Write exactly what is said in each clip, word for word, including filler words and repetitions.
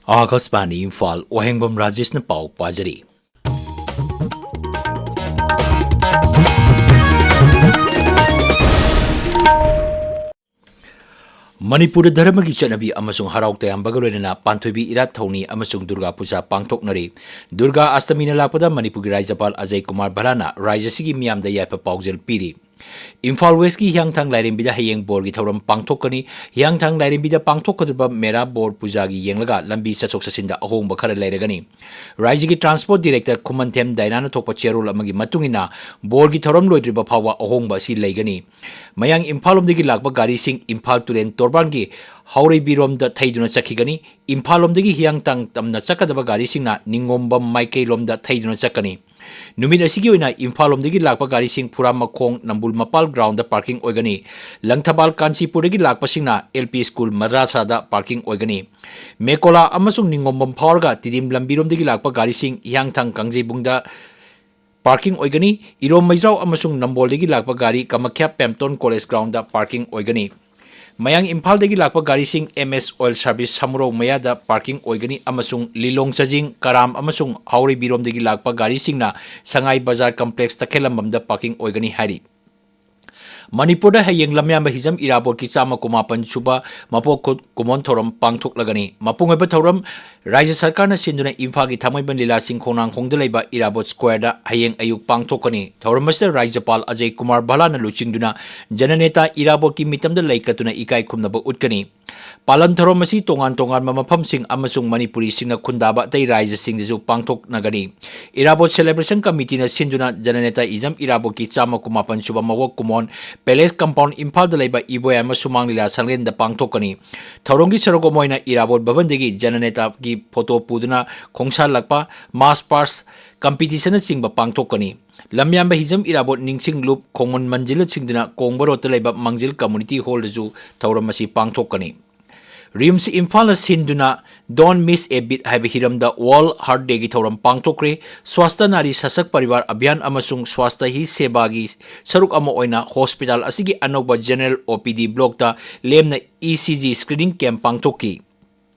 ꯑꯥꯀꯥꯁꯕꯥꯅꯤ ꯏꯝꯐꯥꯜ, ꯋꯥꯍꯦꯡꯕꯝ ꯔꯥꯖꯦꯁꯅ ꯄꯥꯎ ꯄꯥꯖꯔꯤ꯫ ꯃꯅꯤꯄꯨꯔꯗ ꯙꯔꯃꯒꯤ ꯆꯠꯅꯕꯤ ꯑꯃꯁꯨꯡ ꯍꯔꯥꯎ ꯇꯌꯥꯝꯕꯒ ꯂꯣꯏꯅꯅ ꯄꯥꯟꯊꯣꯏꯕꯤ ꯏꯔꯥꯠ ꯊꯧꯅꯤ ꯑꯃꯁꯨꯡ ꯗꯨꯔꯒꯥ ꯄꯨꯖꯥ ꯄꯥꯡꯊꯣꯛꯅꯔꯤ꯫ ꯗꯨꯔꯒꯥ ꯑꯁꯇꯃꯤꯅ ꯂꯥꯛꯄꯗ ꯃꯅꯤꯄꯨꯔꯒꯤ ꯔꯥꯖ꯭ꯌꯄꯥꯜ ꯑꯖꯌ ꯀꯨꯃꯥꯔ ꯚꯜꯂꯥꯅ ꯔꯥꯖ꯭ꯌꯁꯤꯒꯤ ꯃꯤꯌꯥꯝꯗ ꯌꯥꯏꯐ ꯄꯥꯎꯖꯦꯜ ꯄꯤꯔꯤ꯫ ꯏꯝꯐꯥꯜ ꯋꯦꯁꯀꯤ ꯍꯤꯌꯥꯡꯊꯥꯡ ꯂꯥꯏꯔꯦꯝꯕꯤꯗ ꯍꯌꯦꯡ ꯕꯣꯔꯒꯤ ꯊꯧꯔꯝ ꯄꯥꯡꯊꯣꯛꯀꯅꯤ꯫ ꯍꯤꯌꯥꯡꯊꯥꯡ ꯂꯥꯏꯔꯦꯝꯕꯤꯗ ꯄꯥꯡꯊꯣꯛꯀꯗꯧꯔꯤꯕ ꯃꯦꯔꯥ ꯕꯣꯔ ꯄꯨꯖꯥꯒꯤ ꯌꯦꯡꯂꯒ ꯂꯝꯕꯤ ꯆꯠꯊꯣꯛ ꯆꯠꯁꯤꯟꯗ ꯑꯍꯣꯡꯕ ꯈꯔ ꯂꯩꯔꯒꯅꯤ꯫ ꯔꯥꯖ꯭ꯌꯒꯤ ꯇ꯭ꯔꯥꯟꯁꯄꯣꯔꯠ ꯗꯤꯔꯦꯛꯇꯔ ꯈꯨꯃꯟꯊꯦꯝ ꯗꯥꯏꯅꯥꯅ ꯊꯣꯛꯄ ꯆꯦꯔꯣꯜ ꯑꯃꯒꯤ ꯃꯇꯨꯡ ꯏꯟꯅ, ꯕꯣꯔꯒꯤ ꯊꯧꯔꯝ ꯂꯣꯏꯗ꯭ꯔꯤꯕ ꯐꯥꯎꯕ ꯑꯍꯣꯡꯕ ꯑꯁꯤ ꯂꯩꯒꯅꯤ꯫ ꯃꯌꯥꯡ ꯏꯝꯐꯥꯜ ꯂꯣꯝꯗꯒꯤ ꯂꯥꯛꯄ ꯒꯥꯔꯤꯁꯤꯡ ꯏꯝꯐꯥꯜ ꯇꯨꯔꯦꯟ ꯇꯣꯔꯕꯥꯟꯒꯤ ꯍꯥꯎꯔꯩꯕꯤꯔꯣꯝꯗ ꯊꯩꯗꯨꯅ ꯆꯠꯈꯤꯒꯅꯤ꯫ ꯏꯝꯐꯥꯜ ꯂꯣꯝꯗꯒꯤ ꯍꯤꯌꯥꯡꯊꯥꯡ ꯇꯝꯅ ꯆꯠꯀꯗꯕ ꯒꯥꯔꯤꯁꯤꯡꯅ ꯅꯤꯡꯉꯣꯝꯕꯝ ꯃꯥꯏꯀꯩꯔꯣꯝꯗ ꯊꯩꯗꯨꯅ ꯆꯠꯀꯅꯤ꯫ ꯅꯨꯃꯤꯠ ꯑꯁꯤꯒꯤ ꯑꯣꯏꯅ ꯏꯝꯐꯥꯜ ꯂꯣꯝꯗꯒꯤ ꯂꯥꯛꯄ ꯒꯥꯔꯤꯁꯤꯡ ꯐꯨꯔꯥꯃꯈꯣꯡ ꯅꯝꯕꯨꯜ ꯃꯄꯥꯜ ꯒ꯭ꯔꯥꯎꯟꯗ ꯄꯥꯔꯀꯤꯡ ꯑꯣꯏꯒꯅꯤ꯫ ꯂꯪꯊꯕꯥꯜ ꯀꯥꯟꯆꯤꯄꯨꯔꯗꯒꯤ ꯂꯥꯛꯄꯁꯤꯡꯅ ꯑꯦꯜ ꯄꯤ ꯁ꯭ꯀꯨꯜ ꯃꯗ꯭ꯔꯥꯁꯥꯗ ꯄꯥꯔꯀꯤꯡ ꯑꯣꯏꯒꯅꯤ꯫ ꯃꯦꯀꯣꯂꯥ ꯑꯃꯁꯨꯡ ꯅꯤꯡꯉꯣꯝꯕꯝ ꯐꯥꯎꯔꯒ ꯇꯤꯗꯤꯝ ꯂꯝꯕꯤꯔꯣꯝꯗꯒꯤ ꯂꯥꯛꯄ ꯒꯥꯔꯤꯁꯤꯡ ꯍꯤꯌꯥꯡꯊꯥꯡ ꯀꯥꯡꯖꯩꯕꯨꯡꯗ ꯄꯥꯔꯀꯤꯡ ꯑꯣꯏꯒꯅꯤ꯫ ꯏꯔꯣꯝ ꯃꯩꯖ꯭ꯔꯥꯎ ꯑꯃꯁꯨꯡ ꯅꯝꯕꯣꯜꯗꯒꯤ ꯂꯥꯛꯄ ꯒꯥꯔꯤ ꯀꯃꯈ꯭ꯌꯥ ꯄꯦꯝꯇꯣꯟ ꯀꯣꯂꯦꯖ ꯒ꯭ꯔꯥꯎꯟꯗ ꯄꯥꯔꯀꯤꯡ ꯑꯣꯏꯒꯅꯤ꯫ ꯃꯌꯥꯡ ꯏꯝꯐꯥꯜꯗꯒꯤ ꯂꯥꯛꯄ ꯒꯥꯔꯤꯁꯤꯡ ꯑꯦꯝ ꯑꯦꯁ ꯑꯣꯏꯜ ꯁꯥꯔꯚꯤꯁ ꯁꯃꯨꯔꯧ ꯃꯌꯥꯗ ꯄꯥꯔꯀꯤꯡ ꯑꯣꯏꯒꯅꯤ ꯑꯃꯁꯨꯡ ꯂꯤꯂꯣꯡ ꯆꯥꯖꯤꯡ, ꯀꯔꯥꯝ ꯑꯃꯁꯨꯡ ꯍꯥꯎꯔꯩꯕꯤꯔꯣꯝꯗꯒꯤ ꯂꯥꯛꯄ ꯒꯥꯔꯤꯁꯤꯡꯅ ꯁꯉꯥꯏ ꯕꯖꯥꯔ ꯀꯝꯄ꯭ꯂꯦꯛꯁ ꯇꯈꯦꯜꯂꯝꯕꯝꯗ ꯄꯥꯔꯀꯤꯡ ꯑꯣꯏꯒꯅꯤ ꯍꯥꯏꯔꯤ꯫ ꯃꯅꯤꯄꯨꯔꯗ ꯍꯌꯦꯡ ꯂꯝꯌꯥꯟꯕ ꯍꯤꯖꯝ ꯏꯔꯥꯕꯣꯠꯀꯤ ꯆꯥꯝꯃ ꯀꯨꯟꯃꯥꯄꯟ ꯁꯨꯕ ꯃꯄꯣꯛ ꯀꯨ-, ꯀꯨꯝꯑꯣꯟ ꯊꯧꯔꯝ ꯄꯥꯡꯊꯣꯛꯂꯒꯅꯤ꯫ ꯃꯄꯨꯡ ꯑꯣꯏꯕ ꯊꯧꯔꯝ ꯔꯥꯖ꯭ꯌ ꯁꯔꯀꯥꯔꯅ ꯁꯤꯟꯗꯨꯅ ꯏꯝꯐꯥꯜꯒꯤ ꯊꯥꯡꯃꯩꯕꯟ ꯂꯤꯂꯥ ꯁꯤꯡꯈꯣꯡꯅꯥꯡꯈꯣꯡꯗ ꯂꯩꯕ ꯏꯔꯥꯕꯣꯠ ꯁ꯭ꯀ꯭ꯋꯥꯔꯗ ꯍꯌꯦꯡ ꯑꯌꯨꯛ ꯄꯥꯡꯊꯣꯛꯀꯅꯤ꯫ ꯊꯧꯔꯝ ꯑꯁꯤꯗ ꯔꯥꯖ꯭ꯌꯄꯥꯜ ꯑꯖꯌ ꯀꯨꯃꯥꯔ ꯚꯜꯂꯥꯅ ꯂꯨꯆꯤꯡꯗꯨꯅ ꯖꯅꯅꯦꯇꯥ ꯏꯔꯥꯕꯣꯠꯀꯤ ꯃꯤꯇꯝꯗ ꯂꯩ ꯀꯠꯇꯨꯅ ꯏꯀꯥꯏ ꯈꯨꯝꯅꯕ ꯎꯠꯀꯅꯤ꯫ ꯄꯥꯂꯟ ꯊꯧꯔꯝ ꯑꯁꯤ ꯇꯣꯉꯥꯟ ꯇꯣꯉꯥꯟꯕ ꯃꯐꯝꯁꯤꯡ ꯑꯃꯁꯨꯡ ꯃꯅꯤꯄꯨꯔꯤꯁꯤꯡꯅ ꯈꯨꯟꯗꯥꯕ ꯑꯇꯩ ꯔꯥꯖ꯭ꯌꯁꯤꯡꯗꯁꯨ ꯄꯥꯡꯊꯣꯛꯅꯒꯅꯤ꯫ ꯏꯔꯥꯕꯣꯠ ꯁꯦꯂꯦꯕ꯭ꯔꯦꯁꯟ ꯀꯃꯤꯇꯤꯅ ꯁꯤꯟꯗꯨꯅ ꯖꯅꯅꯦꯇꯥ ꯏꯖꯝ ꯏꯔꯥꯕꯣꯠꯀꯤ ꯆꯥꯝꯃ ꯀꯨꯟꯃꯥꯄꯟ ꯁꯨꯕ ꯃꯄꯣꯛ ꯀꯨꯝꯑꯣꯟ ꯄꯦꯂꯦꯁ ꯀꯝꯄꯥꯎꯟ ꯏꯝꯐꯥꯜꯗ ꯂꯩꯕ ꯏꯕꯣꯌꯥꯏꯃ ꯁꯨꯃꯥꯡ ꯂꯤꯂꯥ ꯁꯪꯂꯦꯟꯗ ꯄꯥꯡꯊꯣꯛꯀꯅꯤ꯫ ꯊꯧꯔꯝꯒꯤ ꯁꯔꯨꯛ ꯑꯃ ꯑꯣꯏꯅ ꯏꯔꯥꯕꯣꯠ ꯚꯕꯟꯗꯒꯤ ꯖꯅꯅꯦꯇꯥꯒꯤ ꯐꯣꯇꯣ ꯄꯨꯗꯨꯅ ꯈꯣꯡꯁꯥꯜꯂꯛꯄ, ꯃꯥꯔꯆ ꯄꯥꯁ ꯀꯝꯄꯤꯇꯤꯁꯟꯅꯆꯤꯡꯕ ꯄꯥꯡꯊꯣꯛꯀꯅꯤ꯫ ꯂꯝꯌꯥꯟꯕ ꯍꯤꯖꯝ ꯏꯔꯥꯕꯣꯠ ꯅꯤꯡꯁꯤꯡ ꯂꯨꯞ ꯈꯣꯡꯃꯟ ꯃꯟꯖꯤꯜꯅꯆꯤꯡꯗꯨꯅ ꯀꯣꯡꯕ ꯔꯣꯗꯇ ꯂꯩꯕ ꯃꯥꯡꯖꯤꯜ ꯀꯝꯃꯨꯅꯤꯇꯤ ꯍꯣꯜꯗꯁꯨ ꯊꯧꯔꯝ ꯑꯁꯤ ꯄꯥꯡꯊꯣꯛꯀꯅꯤ꯫ ꯔꯤꯝꯁ ꯏꯝꯐꯥꯜꯅ ꯁꯤꯟꯗꯨꯅ Don't Miss a Beat ꯍꯥꯏꯕ ꯍꯤꯔꯝꯗ ꯋꯥꯔꯜꯗ ꯍꯥꯔꯠ ꯗꯦꯒꯤ ꯊꯧꯔꯝ ꯄꯥꯡꯊꯣꯛꯈ꯭ꯔꯦ꯫ ꯁ꯭ꯋꯥꯁꯇ ꯅꯥꯔꯤ ꯁꯁꯛ ꯄꯔꯤꯕꯥꯔ ꯑꯚꯤꯌꯥꯟ ꯑꯃꯁꯨꯡ ꯁ꯭ꯋꯥꯁꯇ ꯍꯤ ꯁꯦꯕꯥꯒꯤ ꯁꯔꯨꯛ ꯑꯃ ꯑꯣꯏꯅ ꯍꯣꯁꯄꯤꯇꯥꯜ ꯑꯁꯤꯒꯤ ꯑꯅꯧꯕ ꯖꯦꯅꯔꯦꯜ ꯑꯣ ꯄꯤ ꯗꯤ ꯕ꯭ꯂꯣꯛꯇ ꯂꯦꯝꯅ E C G screening camp ꯄꯥꯡꯊꯣꯛꯈꯤ꯫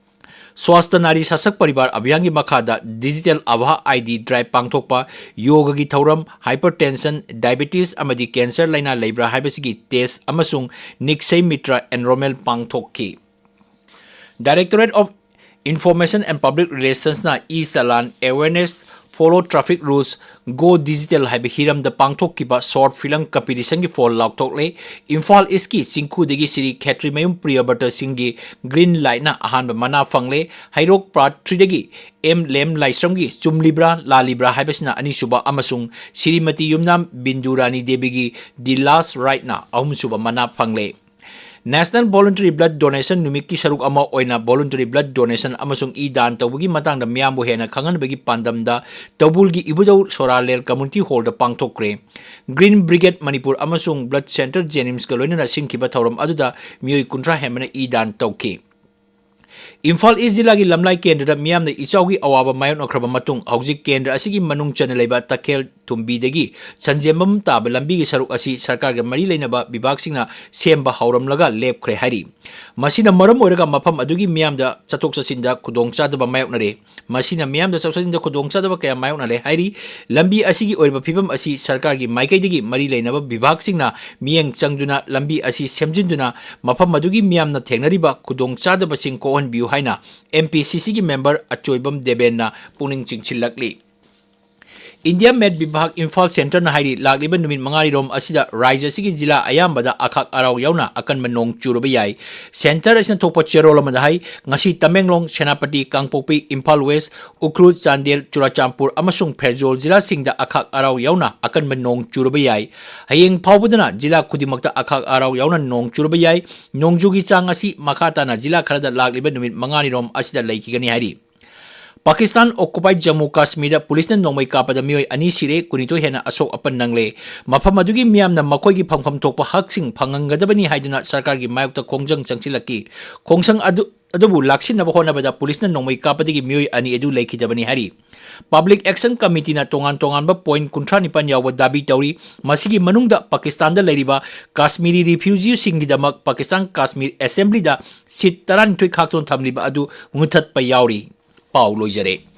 ꯁ꯭ꯋꯥꯁꯊ ꯅꯥꯔꯤ ꯁꯥꯁꯛ ꯄꯔꯤꯕꯥꯔ ꯑꯚꯤꯌꯥꯟꯒꯤ ꯃꯈꯥꯗ digital ABHA ID drive ꯄꯥꯡꯊꯣꯛꯄ, ꯌꯣꯒꯒꯤ ꯊꯧꯔꯝ, hypertension, diabetes ꯑꯃꯗꯤ cancer ꯂꯥꯏꯅꯥ ꯂꯩꯕ꯭ꯔꯥ ꯍꯥꯏꯕꯁꯤꯒꯤ test ꯑꯃꯁꯨꯡ Nikshay Mitra enrollment ꯄꯥꯡꯊꯣꯛꯈꯤ꯫ Directorate of Information and Public Relationsꯅ e-challan awareness, follow traffic rules, go digital ꯍꯥꯏꯕ ꯍꯤꯔꯝꯗ ꯄꯥꯡꯊꯣꯛꯈꯤꯕ short film competitionꯒꯤ ꯐꯣꯜ ꯂꯥꯎꯊꯣꯛꯂꯦ꯫ ꯏꯝꯐꯥꯜ ꯏꯁꯀꯤ ꯆꯤꯡꯈꯨꯗꯒꯤ ꯁ꯭ꯔꯤ ꯈꯦꯇ꯭ꯔꯤꯃꯌꯨꯝ ꯄ꯭ꯔꯤꯌꯕ꯭ꯔꯇ ꯁꯤꯡꯒꯤ green lightꯅ ꯑꯍꯥꯟꯕ ꯃꯅꯥ ꯐꯪꯂꯦ꯫ ꯍꯩꯔꯣꯛ part threeꯗꯒꯤ ꯑꯦꯝ ꯂꯦꯝ ꯂꯥꯏꯁ꯭ꯔꯝꯒꯤ ꯆꯨꯝꯂꯤꯕ꯭ꯔꯥ ꯂꯥꯜꯂꯤꯕ꯭ꯔꯥ ꯍꯥꯏꯕꯁꯤꯅ ꯑꯅꯤꯁꯨꯕ ꯑꯃꯁꯨꯡ ꯁ꯭ꯔꯤꯃꯇꯤ ꯌꯨꯝꯅꯥꯝ ꯕꯤꯟꯗꯨ ꯔꯥꯅꯤ ꯗꯦꯕꯤꯒꯤ The Last Rightꯅ ꯑꯍꯨꯝꯁꯨꯕ ꯃꯅꯥ ꯐꯪꯂꯦ꯫ National Voluntary Blood Donation ꯅꯨꯃꯤꯠꯀꯤ ꯁꯔꯨꯛ ꯑꯃ ꯑꯣꯏꯅ voluntary blood donation ꯑꯃꯁꯨꯡ ꯏ ꯗꯥꯟ ꯇꯧꯕꯒꯤ ꯃꯇꯥꯡꯗ ꯃꯤꯌꯥꯝꯕꯨ ꯍꯦꯟꯅ ꯈꯪꯍꯟꯕꯒꯤ ꯄꯥꯟꯗꯝꯗ ꯇꯧꯕꯨꯜꯒꯤ ꯏꯕꯨꯙꯧ ꯁꯣꯔꯥꯂꯦꯜ Community Hallꯗ ꯄꯥꯡꯊꯣꯛꯈ꯭ꯔꯦ꯫ Green Brigade ꯃꯅꯤꯄꯨꯔ ꯑꯃꯁꯨꯡ Blood Centre JNIMSꯀ ꯂꯣꯏꯅꯅ ꯁꯤꯟꯈꯤꯕ ꯊꯧꯔꯝ ꯑꯗꯨꯗ ꯃꯤꯑꯣꯏ ꯀꯨꯟꯊ꯭ꯔꯥ ꯍꯦꯟꯕꯅ ꯏ ꯗꯥꯟ ꯇꯧꯈꯤ꯫ ꯏꯝꯐꯥꯜ ꯏꯁ ꯖꯤꯂꯥꯒꯤ ꯂꯝꯂꯥꯏ ꯀꯦꯟꯗ꯭ꯔꯗ ꯃꯤꯌꯥꯝꯅ ꯏꯆꯥꯎꯒꯤ ꯑꯋꯥꯕ ꯃꯥꯌꯣꯛꯅꯈ꯭ꯔꯕ ꯃꯇꯨꯡ, ꯍꯧꯖꯤꯛ ꯀꯦꯟꯗ꯭ꯔ ꯑꯁꯤꯒꯤ ꯃꯅꯨꯡ ꯆꯟꯅ ꯂꯩꯕ ꯇꯈꯦꯜ ꯊꯨꯝꯕꯤꯗꯒꯤ ꯁꯟꯖꯦꯝꯕꯝ ꯇꯥꯕ ꯂꯝꯕꯤꯒꯤ ꯁꯔꯨꯛ ꯑꯁꯤ ꯁꯔꯀꯥꯔꯒ ꯃꯔꯤ ꯂꯩꯅꯕ ꯕꯤꯚꯥꯒꯁꯤꯡꯅ ꯁꯦꯝꯕ ꯍꯧꯔꯝꯂꯒ ꯂꯦꯞꯈ꯭ꯔꯦ ꯍꯥꯏꯔꯤ꯫ ꯃꯁꯤꯅ ꯃꯔꯝ ꯑꯣꯏꯔꯒ ꯃꯐꯝ ꯑꯗꯨꯒꯤ ꯃꯤꯌꯥꯝꯗ ꯆꯠꯊꯣꯛ ꯆꯠꯁꯤꯟꯗ ꯈꯨꯗꯣꯡꯆꯥꯗꯕ ꯃꯥꯌꯣꯛꯅꯔꯦ꯫ ꯃꯁꯤꯅ ꯃꯤꯌꯥꯝꯗ ꯆꯠꯊꯣꯛ ꯆꯠꯁꯤꯟꯗ ꯈꯨꯗꯣꯡꯆꯥꯗꯕ ꯀꯌꯥ ꯃꯥꯌꯣꯛꯅꯔꯦ ꯍꯥꯏꯔꯤ꯫ ꯂꯝꯕꯤ ꯑꯁꯤꯒꯤ ꯑꯣꯏꯔꯤꯕ ꯐꯤꯕꯝ ꯑꯁꯤ ꯁꯔꯀꯥꯔꯒꯤ ꯃꯥꯏꯀꯩꯗꯒꯤ ꯃꯔꯤ ꯂꯩꯅꯕ ꯕꯤꯚꯥꯒꯁꯤꯡꯅ ꯃꯤꯠꯌꯦꯡ ꯆꯪꯗꯨꯅ ꯂꯝꯕꯤ ꯑꯁꯤ ꯁꯦꯝꯖꯤꯟꯗꯨꯅ ꯃꯐꯝ ꯑꯗꯨꯒꯤ ꯃꯤꯌꯥꯝꯅ ꯊꯦꯡꯅꯔꯤꯕ ꯈꯨꯗꯣꯡꯆꯥꯗꯕꯁꯤꯡ ꯀꯣꯛꯍꯟꯕꯤꯌꯨ ꯍꯥꯏꯅ MPCCꯒꯤ member ꯑꯆꯣꯏꯕꯝ ꯗꯦꯕꯦꯟꯅ ꯄꯨꯛꯅꯤꯡ ꯆꯤꯡꯁꯤꯜꯂꯛꯂꯤ꯫ India Met ꯕꯤꯚꯥꯒ ꯏꯝꯐꯥꯜ centreꯅ ꯍꯥꯏꯔꯤ, ꯂꯥꯛꯂꯤꯕ ꯅꯨꯃꯤꯠ ꯃꯉꯥꯅꯤꯔꯣꯝ ꯑꯁꯤꯗ ꯔꯥꯖ꯭ꯌ ꯑꯁꯤꯒꯤ ꯖꯤꯂꯥ ꯑꯌꯥꯝꯕꯗ ꯑꯈꯥꯛ ꯑꯔꯥꯎ ꯌꯥꯎꯅ ꯑꯀꯟꯕ ꯅꯣꯡ ꯆꯨꯔꯕ ꯌꯥꯏ꯫ Centre ꯑꯁꯤꯅ ꯊꯣꯛꯄ ꯆꯦꯔꯣꯜ ꯑꯃꯗ ꯍꯥꯏ, ꯉꯁꯤ ꯇꯃꯦꯡꯂꯣꯡ, ꯁꯦꯅꯥꯄꯇꯤ, ꯀꯥꯡꯄꯣꯛꯄꯤ, ꯏꯝꯐꯥꯜ West, ꯎꯈ꯭ꯔꯨꯜ, ꯆꯥꯟꯗꯦꯜ, ꯆꯨꯔꯥꯆꯥꯟꯄꯨꯔ ꯑꯃꯁꯨꯡ ꯐꯦꯔꯖꯣꯜ ꯖꯤꯂꯥꯁꯤꯡꯗ ꯑꯈꯥꯛ ꯑꯔꯥꯎ ꯌꯥꯎꯅ ꯑꯀꯟꯕ ꯅꯣꯡ ꯆꯨꯔꯕ ꯌꯥꯏ꯫ ꯍꯌꯦꯡ ꯐꯥꯎꯕꯗꯅ ꯖꯤꯂꯥ ꯈꯨꯗꯤꯡꯃꯛꯇ ꯑꯈꯥꯛ ꯑꯔꯥꯎ ꯌꯥꯎꯅ ꯅꯣꯡ ꯆꯨꯔꯕ ꯌꯥꯏ꯫ ꯅꯣꯡꯖꯨꯒꯤ ꯆꯥꯡ ꯑꯁꯤ ꯃꯈꯥ ꯇꯥꯅ ꯖꯤꯂꯥ ꯈꯔꯗ ꯂꯥꯛꯂꯤꯕ ꯅꯨꯃꯤꯠ ꯃꯉꯥꯅꯤꯔꯣꯝ ꯑꯁꯤꯗ ꯂꯩꯈꯤꯒꯅꯤ ꯍꯥꯏꯔꯤ꯫ ꯄꯥꯀꯤꯁꯇꯥꯟ occupied ꯖꯝꯃꯨ ꯀꯥꯁꯃꯤꯔꯗ ꯄꯨꯂꯤꯁꯅ ꯅꯣꯡꯃꯩ ꯀꯥꯞꯄꯗ ꯃꯤꯑꯣꯏ ꯑꯅꯤ ꯁꯤꯔꯦ, ꯀꯨꯟꯅꯤꯊꯣꯏ ꯍꯦꯟꯅ ꯑꯁꯣꯛ ꯑꯄꯟ ꯅꯪꯂꯦ꯫ ꯃꯐꯝ ꯑꯗꯨꯒꯤ ꯃꯤꯌꯥꯝꯅ ꯃꯈꯣꯏꯒꯤ ꯐꯪꯐꯝ ꯊꯣꯛꯄ ꯍꯛꯁꯤꯡ ꯐꯪꯍꯟꯒꯗꯕꯅꯤ ꯍꯥꯏꯗꯨꯅ ꯁꯔꯀꯥꯔꯒꯤ ꯃꯥꯌꯣꯛꯇ ꯈꯣꯡꯖꯪ ꯆꯪꯁꯤꯜꯂꯛꯈꯤ꯫ ꯈꯣꯡꯁꯪ ꯑꯗꯨ, ꯑꯗꯨꯕꯨ ꯂꯥꯛꯁꯤꯟꯅꯕ ꯍꯣꯠꯅꯕꯗ ꯄꯨꯂꯤꯁꯅ ꯅꯣꯡꯃꯩ ꯀꯥꯞꯄꯗꯒꯤ ꯃꯤꯑꯣꯏ ꯑꯅꯤ ꯑꯗꯨ ꯂꯩꯈꯤꯗꯕꯅꯤ ꯍꯥꯏꯔꯤ꯫ Public Action Committeeꯅ ꯇꯣꯉꯥꯟ ꯇꯣꯉꯥꯟꯕ point ꯀꯨꯟꯊ꯭ꯔꯥ ꯅꯤꯄꯥꯟ ꯌꯥꯎꯕ ꯗꯥꯕꯤ ꯇꯧꯔꯤ꯫ ꯃꯁꯤꯒꯤ ꯃꯅꯨꯡꯗ ꯄꯥꯀꯤꯁꯇꯥꯟꯗ ꯂꯩꯔꯤꯕ ꯀꯥꯁꯃꯤꯔꯤ refugeeꯁꯤꯡꯒꯤꯗꯃꯛ ꯄꯥꯀꯤꯁꯇꯥꯟ ꯀꯥꯁꯃꯤꯔ Assemblyꯗ seat ꯇꯔꯥꯅꯤꯊꯣꯏ ꯈꯥꯛꯇꯨꯅ ꯊꯝꯂꯤꯕ ꯑꯗꯨ ꯃꯨꯊꯠꯄ ꯌꯥꯎꯔꯤ꯫ ꯄꯥꯎ ꯂꯣꯏꯖꯔꯦ꯫